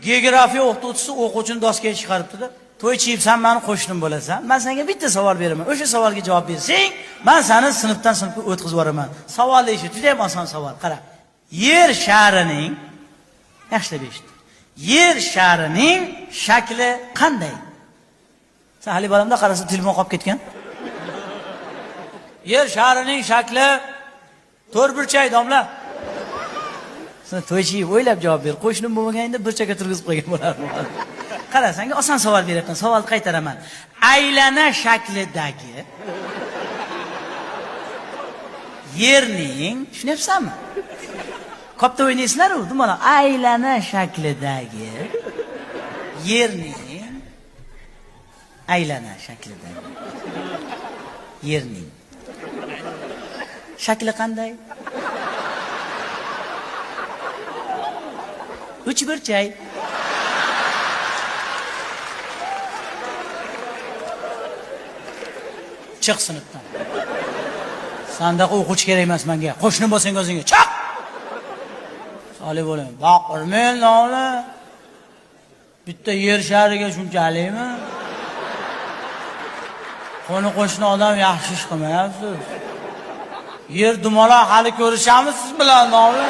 Geografiya o'qituvchisi o'quvchini doskaga chiqaribdi-da. To'ychiyev, san mani qo'shnim bo'lasan. Men senga bitta savol beraman. O'sha savolga javob bersang, men seni sinfdan sinfga o'tkazib yuboraman. Savolni eshit, juda ham oson savol. Qara. Yer sharining, yaxshilab eshit. Yer sharining shakli qanday? Sen hali bolamda qarasa telefon qolib ketgan. Yer sharining shakli to'rtburchak, domla. Sen To'ychiyev o'ylab javob ber. Qo'shnim bo'lmaganingda burchakka turgizib qo'ygan bo'lardim. Qara, senga oson savol beryapman. Savolni qaytaraman. Aylana shaklidagi yerning, tushunyapsanmi? Kopta o'ynaysizlar-u, dumaloq. Aylana shaklidagi yerning, aylana shaklidagi yerning shakli qanday? Uchburchak. Chiq sinfdan. Sandaqa o'quvchi kerak emas menga. Qo'shnim bo'lsang o'zingga. Chiq! Solih bo'ling. Baqirmang, domla. Bitta yer shariga shunchalikmi? Qo'ni qo'shni odam yaxshi ish qilmayapsiz. Yer dumaloq, hali ko'rishamiz siz bilan, domla.